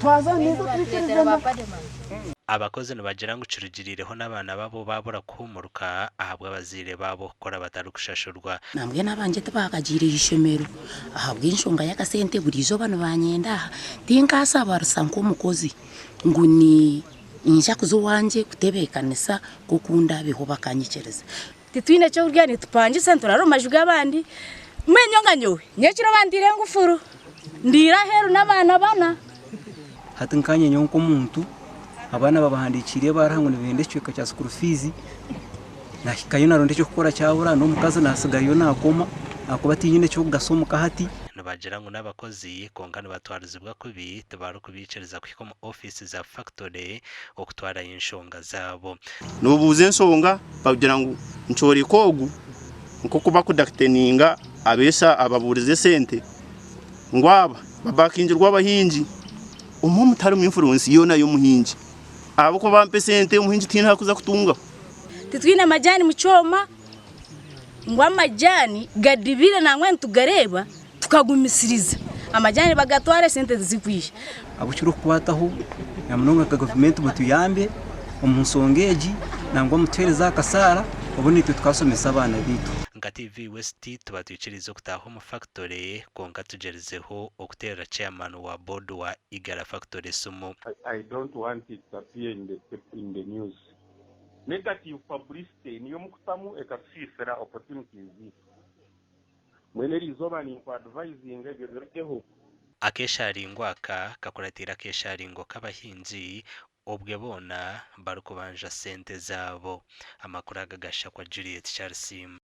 Twaza niiza twikirizana. Abakozi nibagira ngu kirugiriireho n'abaana baabo baabura kuhuumuruka ahabw'abazaire baabo kukora batarikushashurwa. Nambwenu abangye tibaakagiire ishomero ahabw'enshonga y'akasente buri izooba nibanyenda aha. Tinkaasabarisa nk'omukozi ngu niinyija kuza owangye kutebeekanisa nk'oku ndaabeho bakanyikiriza. Titwine ky'okurya nitupangisa nituraara omu maju g'abandi. Mbwenu nyowe nka nyowe, nyekiro banteire engufuru, ndiire aheeru n'abaana bana. Hati nkanye nyowe nk'omuntu abaana babahandikiire ebaruha ngu nibenda ekicweka kya school fees nahikayo naronda eky'okukora kyabura n'omukazi nasigayo nakoma ahakuba tinyine eky'okugasa omuka hati. Nibagira ngu n'abakozi kwonka nibatwarizibwa kubi tibarikubaikiriza kuhika omu ofiisi za fakitore okutwarayo enshonga zaabo. Noobuuza enshonga bakugira ngu nkyoreka ogu nk'oku bakudakiteninga abeesa ababuurize esente ngu aba babakingirwe abahingi omwe omutarimu influence yoona y'omuhingi ahabw'okuba bampa esente omuhingi tihaine ahu arikuza kutungaho. Titwine majani mu kyoma ngu amajani gadibire nangwa nitugareeba tukagumisiriza amajani bagatwara esente tizikwija. Abu kirikukwataho na munonga nka gavumenti mutuyambe omu nshonga egi nangwa mutuheereze aha kasaara obundi naitwe tukashomesa abaana baitu. Nka TV West tuba twikiriize okutaaha omu fakitore kwonka tugyerizeho okuteerera chairman wa board wa Igara Factory esimu. I don't want it to appear in the in the news. Negative publicity niyo mukutamu ekatusiisira opportunities zaitu. Mbwenu eriizooba ninku advisinga ebyo birugeho. Akesharingo aka kakuratiire akesharingo k'abahingi obwe boona barikubanja sente zaabo. Amakuru aga gashakwa Juliet Kyarisiima.